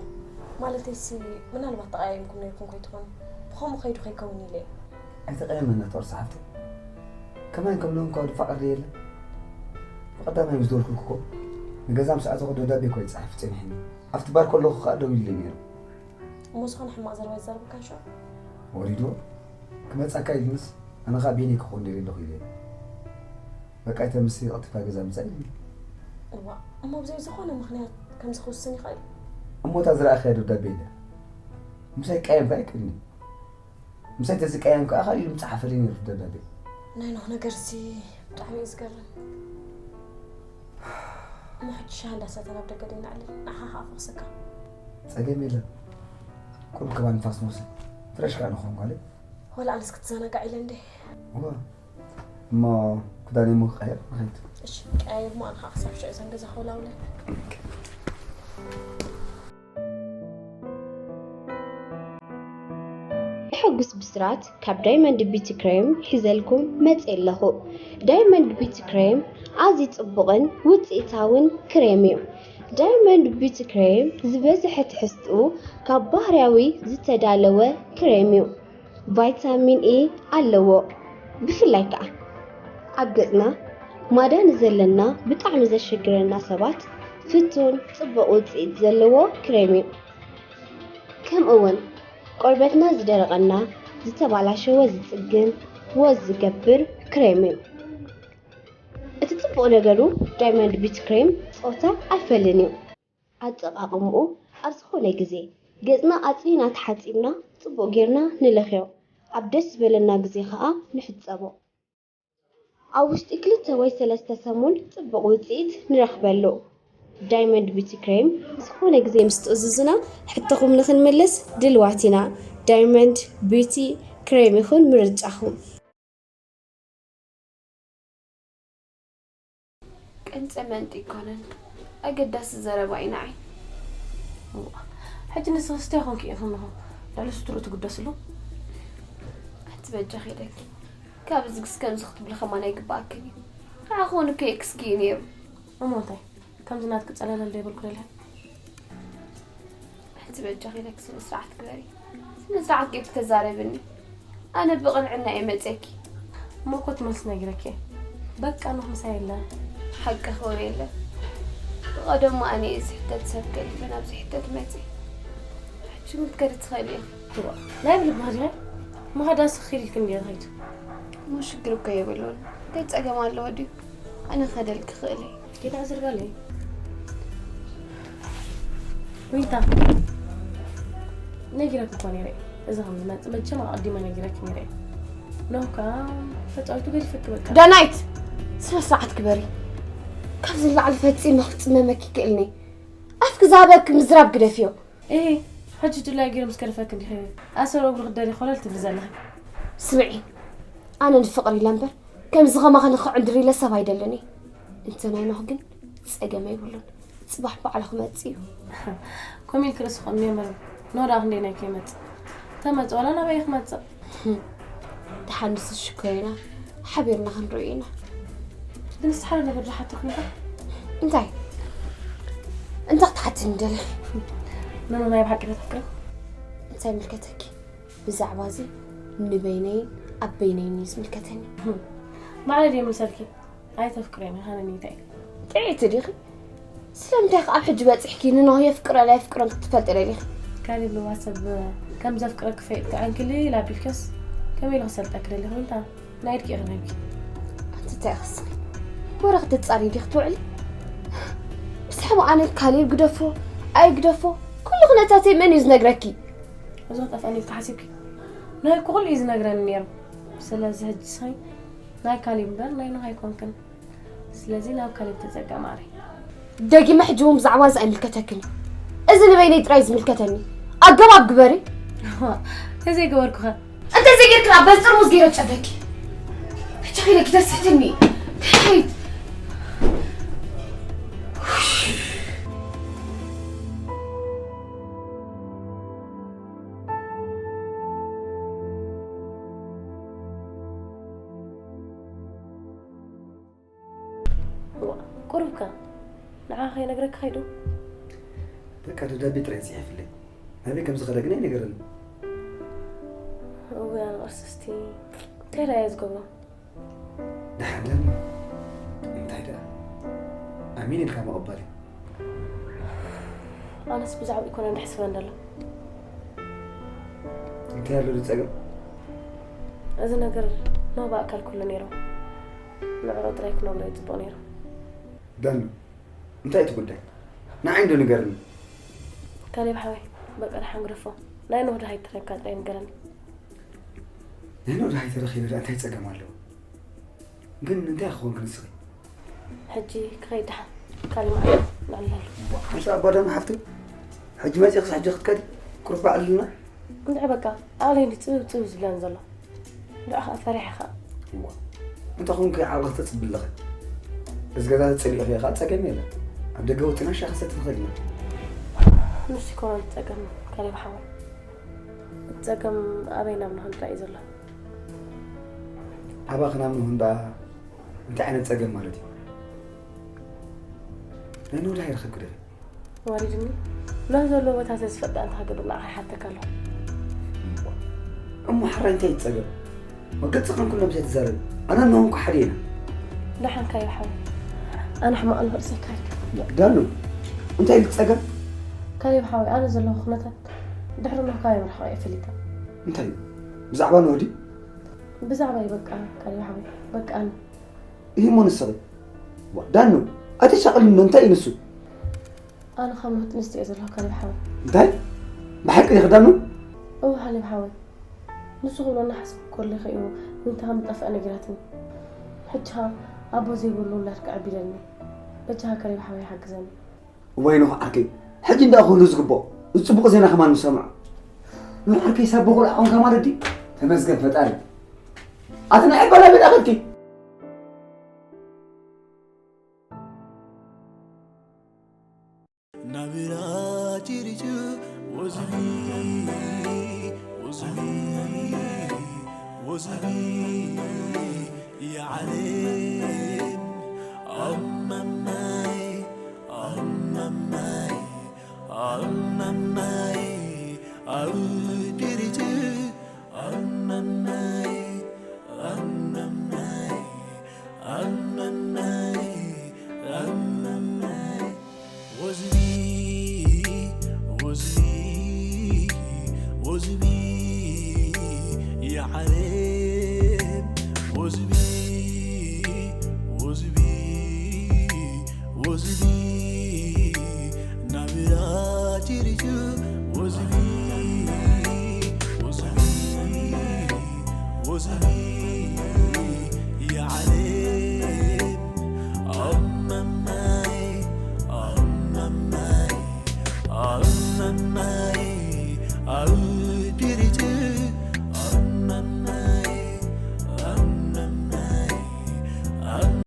ማለተይሲ፣ ምናልባት ተቐያይምኩም ነርኩም ከይትኾኑ፣ ብኸምኡ ከይዱ ከይከውን ኢለ እየ። ኣይተቐየመና ተወርሳ ሓፍተይ። ከማን ከም ሎምኳ ድፋ ቀሪ የለ። ብቐዳማይ ምስ ደወልኩልኩ እኮ ንገዛ ምስ ኣተኹ ደብዳቤ እኮ ይጸሓፍ ጸኒሕኒ። ኣብቲ ባር ከለኹ ከኣ ደው ኢሉ ነይሩ። እሞ ዝኾነ ሕማቕ ዘረባ ይዛረበካ ንሽዑ? ወሪድዎ ክመጻካ ኢልንስ ኣነ ከኣ ቤኒ ክኾን ደልየ ኣለኹ ኢለ። በቃ ኣይተምሲ፣ ቀጥታ ገዛ ምጻእ ኢልኒ። እዋ፣ እሞ ብዘይ ዝኾነ ምኽንያት ከምዚ ክውስን ይኽእል? እሞ እታ ዝረኣኽያ ደብዳቤ ኢለ ምሳይ ቀየምካ ኣይክእልኒ። ምሳይ ተዝቀየም ከኣ ካልእ ኢሉ ምጽሓፈልኒ ነይሩ ደብዳቤ። ናይ ኖህ ነገርሲ ብጣዕሚ እዩ ዝገርም። እሞ ሕጂ ሻሂ እንዳሰተና ኣብ ደገ ደይንዕልል፣ ንዓኻ ከኣ ፈኽሰካ። ጸገም የለን። ቁሩብ ከማን ንፋስ ንወስድ። ፍረሽ ከኣ ንኸውን ጓለይ። ወላ ኣነስ ክትዘናጋዕ ኢለ እንዴ። እዋ። እሞ ክዳነይ እሞ ክቐየር ንኸይድ። እሺ፣ ቀያይር እሞ ኣነ ከኣ ክሳብ ሽዑ እዘን ገዛ ከውላውለ። ዘሐጉስ ብስራት ካብ ዳይመንድ ቢቲ ክሬም ሒዘልኩም መፅየ ኣለኹ። ዳይመንድ ቢቲ ክሬም ኣዝዩ ፅቡቕን ውፅኢታውን ክሬም እዩ። ዳይመንድ ቢቲ ክሬም ዝበዝሐ ትሕዝትኡ ካብ ባህርያዊ ዝተዳለወ ክሬም እዩ። ቫይታሚን ኢ ኣለዎ። ብፍላይ ከኣ ኣብ ገጽና ማዳ ንዘለና ብጣዕሚ ዘሸግረና ሰባት ፍቱን ጽቡቕ ውጽኢት ዘለዎ ክሬም እዩ። ከምኡ እውን ቆርበትና ዝደረቐና ዝተባላሸወ ዝጽግን ወዝ ዝገብር ክሬም እዩ። እቲ ጽቡቕ ነገሩ ዳይመንድ ቢት ክሬም ጾታ ኣይፈልን'ዩ። ኣጠቓቕምኡ ኣብ ዝኾነ ግዜ ገጽና ኣጽሪና ተሓጺብና ጽቡቕ ጌርና ንለኽዮ። ኣብ ደስ ዝበለና ግዜ ኸኣ ንሕጸቦ። ኣብ ውሽጢ ክልተ ወይ ሰለስተ ሰሙን ጽቡቕ ውጽኢት ንረኽበሉ። ዳይመንድ ቢቲ ክሬም ዝኾነ ግዜ ምስ ትእዝዙና ሕቶኹም ንኽንምልስ ድልዋት ኢና። ዳይመንድ ቢቲ ክሬም ይኹን ምርጫኹም። ቅንጸ መንጢ ኣይኮነን፣ ኣገዳሲ ዘረባ እዩ ንዓይ። እዋ፣ ሕጂ ንስኺ ስታይ ኮንኪ ኢኺ እንሆ ልዕሊ ስትሩ ትግደስሉ። ኣንቲ በጃኺ ኢለኪ፣ ካብ እዝግስ ከምዚ ክትብሊ ከማን ኣይግብኣክን እዩ። ንዓኺ እውን እኮ የክስኪ እዩ ነይሩ። እሞ እንታይ? ከምዚ ናትኪ ጸለለል ዶ ይበልኩ ደልየ? ሕጂ በጃኺ ኢለኪ ስነ ስርዓት ግበሪ። ስነ ስርዓት ጌርኪ ተዛረብኒ። ኣነ ብቕንዕና እየ መፅየኪ። እሞ እኮ እቲ መልሲ ነጊረኪ እየ። በቃ ኖህ ምሳይ የለ። ሓቂ ክብሪ የለ። ብቐደሙ ኣነ እየ ዝሕተት ሰብ ገዲፈ ናብዚ ሕተት መፅየ። ሕጂ እውን ክትከዲ ትኽእሊ ኢኺ። እዋ፣ ናይ ብልቢ ዲኺ? ምኻድ ኣስኺል ኢልኪ እንዲዮ ኸይዱ። እሞ ሽግር እኮ የብሉን። እንታይ ጸገም ኣለዎ ድዩ? ኣነ ክኸደልኪ እኽእል እየ። ጌታ ዝርጋለይ። ዊንታ፣ ነጊረኪ እኮ ነይረ። እዚ ከም ዝመጽእ መቸም ኣቐዲመ ነጊረኪ ነይረ። ኖህ ከኣ ተጻዊቱ ገዲፈኪ በቃ። ዳናይት! ስነ ስርዓት ግበሪ። ካብዚ ንላዕሊ ፈጺመ ክጽመመኪ ይክእልኒ። ኣፍኪ ዝሃበኪ ምዝራብ ግደፍዮ። እሂ፣ ሕጂ ድላዩ ገይሩ ምስ ገደፈኪ እንዲኺ ኣሰር እግሩ ክትደልዪ ኮለል ትብሊ ዘለኺ። ስምዒ፣ ኣነ ንፍቕሪ ኢለ እምበር ከምዚ ኸማኺ ንኽዕንድር ኢለ ሰብ ኣይደልን እየ። እንተ ናይ ኖህ ግን ጸገም የብሉን። ጽባሕ ባዕሉ ክመጽእ እዩ። ከምኡ ኢልኪ ርእስኺ ቐንዮ መረብ። ኖህ ደኣ ክንደየናይ ከይመጽእ? እንተ መጸ ዋላ ናበይ ክመጽእ? ደሓን ንሱ ሽኮሪና ሓቢርና ክንሪኦ ኢና። ግን እስቲ ሓደ ነገር ዝሓተኩ ነበር። እንታይ? እንታይ ክትሓትኒ ደሊኺ? ንኖህ ናይ ብሓቂ ዶ ተፍቅሪ? እንታይ ይምልከተኪ? ብዛዕባ እዚ ንበይነይን ኣብ በይነይን እዩ ዝምልከተኒ። ማዕረ ድየ ምሰልኪ? ኣይተፍቅሬን ኢኻ ንኒተይ። ጥዕይቲ ዲኺ? ስለምንታይ ከ ኣብ ሕጂ በጺሕኪ ንኖህ የፍቅሮ ላ የፍቅሮን ክትፈልጢ ደሊኺ? ካሊብ ልዋ ሰብ ከም ዘፍቅረኪ ፈይጥካ ዕንክሊል ኣቢልከስ ከመይ ኢሉ ክሰልጠኪ ደሊኺ? እንታይ ናይ ኢድኪ ኢኺ ነብኪ። ኣንቲ እንታይ ኢኺ ስኺ? ወረ ክትጻሪ ዲኺ ትውዕሊ? ብዛዕባ ኣነ ካሊብ ግደፎ ኣይግደፎ ኩሉ ኩነታተይ መን እዩ ዝነግረኪ? እዚ ክጠፍኣኒ ኢልኪ ሓሲብኪ? ናይ ኩሉ እዩ ዝነግረኒ ነይሩ። ስለዚ ሕጂ ስኺ ናይ ካሊብ እምበር ናይ ኖህ ኣይኮንክን። ስለዚ ናብ ካሊብ ተጸገማሪ። ደጊመ ሕጂ እውን ብዛዕባ እዚ ኣይምልከተክን እዩ። እዚ ንበይነይ ጥራይ ዝምልከተኒ። ኣገባብ ግበሪ። ተዘይገበርኩኸ? እንተዘይጌርክን ኣብ በዚ ጥርሙዝ ገይረ ጨደኪ። ብቻ ከይደ ክደስሕትኒ። ከይድ። ቁሩብካ ንዓ ከይነግረካ ከይዱ። በቃ ደብዳቤ ጥራይ ጽሒፍለይ። ናበይ ከም ዝኸደ ግን ኣይነገረኒ። እውይ ኣነ ቅርስስቲ እንታይ ደኣ እየ ዝገብሮ? ደሓን ደኣ እንታይ ደኣ ኣሚን ኢልካ ምቕባል እዩ። ኣነስ ብዛዕባ ኢኮኖሚ ድሕስበን ደሎ። እንታይ ኣሎ ዝጸገም? እዚ ነገር ኖህ ብኣካል ኩሉ ነይሮም ንዕኡ ጥራይ ክነግሮ ይጽቡቕ ነይሩ። ዳኑ እንታይ እቲ ጉዳይ ንዓይ እንዶ ንገርኒ። ካሌብ ሓወይ በቃ ደሓን ግደፎ። ናይ ኖህ ድሃይ ተረካ ጥራይ ንገረኒ። ናይ ኖህ ድሃይ ተረኺበ ደኣ እንታይ ጸገም ኣለዎ? ግን እንታይ ክኾን ክንስኺ? ሕጂ ክኸይድ ደሓን ካልእ መዓልቲ ንዕልለሉ። ሓንሳ ኣባ ዳኑ ሓፍተይ ሕጂ መጺእኽስ ሕጂ ክትከዲ ቁሩብ በዓልና። እንድዒ በቃ ኣቕለይ እንዲ ጽብብ ጽብብ ዝብለን ዘሎ። እንድዒ ኸኣ ፈሪሐ ኸኣ። እዋ እንተ ኹንኪ ዓቕሊ ክተጽቢ ኣለኺ። እዚ ገዛ ተጸሊእኽዮ ኸኣ ጸገም የለን። ኣብ ደገ ወጺና ሻሂ ክንሰቲ ንኽእል ኢና። ንሱ ኣይኮነን እቲ ጸገም ካሌብ ሓወይ። እቲ ጸገም ኣበይ ናብ ንኹን ጥራይ እዩ ዘሎ። ኣባኺ ናብ ንኹን ደኣ እንታይ ዓይነት ጸገም ማለት እዩ? ናይ ኖህ ድሃይ ረኺብኪ ዶ? ወሪድኒ ናብ ዘለዎ ቦታ ተዝፈልጥ ኣንታ ሃገር ንዓኻ ይሓተካ ኣለኹ። እሞ ሓራይ እንታይ ይጸገም? መገጽ ኸንኩ ነብሰ ትዛረብ ኣነ ነሆንኩ ሓደ ኢና። ደሓን ካሌብ ሓወይ ኣነ ሕማቕ ኣለኹ ርእሰይ ካሊድ። ዳኑ እንታይ ኢሉ ጸገም? ካሌብ ሓወይ ኣነ ዘለኹ ኩነታት ድሕሪ ኖህ ካበይ ምርሓቕ እየ ፈሊጠ። እንታይ እዩ? ብዛዕባ ኖህ ድዩ? ብዛዕባይ በቃ ካሌብ ሓወይ በቃ ኣነ። ይህ ሞ ንስኺ? ዋ፣ ዳኑ ኣይተሻቕልኒ እንታይ እዩ ንሱ? ኣነ ካብ ኖህ ጥንስቲ እየ ዘለኹ ካሌብ ሓወይ። እንታይ? ብሓቂ ዲኺ ዳኑ? እወ ካሌብ ሓወይ። ንሱ ክብሎ እናሓሰብኩ ከለኹ እዩ ዊንታ ከም ዝጠፍኣ ነጊራትኒ። ሕጂ ኸኣ ኣቦ ዘይብሉ ውላድ ከዕቢ ኢለኒ። በጃኻ ካሌብ ሓወይ ሓግዘኒ። እዋይ ኖህ ዓርከይ፣ ሕጂ እንዳ ኩሉ ዝግብኦ፣ እዚ ጽቡቕ ዜና ከማን ንሰምዖ። ኖህ ዓርከይ ሳቦ ቆልዓ ኾንካ ማለት ድዩ? ተመስገን ፈጣሪ። ኣቲ ናይ ዕባላ ቤት ኣኸልኪ። ናብራ ቲሪቱ ወዝቢ፣ ወዝቢ፣ ወዝቢ፣ የዓለም ኣማማይ፣ ኣማማይ፣ ኣማማይ፣ ኣብ ቲሪቱ ኣማማይ፣ ኣማማይ፣ ኣማማይ፣ ኣማማይ። ወዝቢ፣ ወዝቢ፣ ወዝቢ፣ የዓለም ወዝቢ፣ ወዝቢ፣ ወዝቢ፣ ናብራ ቲሪቱ ወዝቢ፣ ወዝቢ፣ ወዝቢ፣ የዓለም ኣማማይ፣ ኣማማይ፣ ኣማማይ፣ ኣብ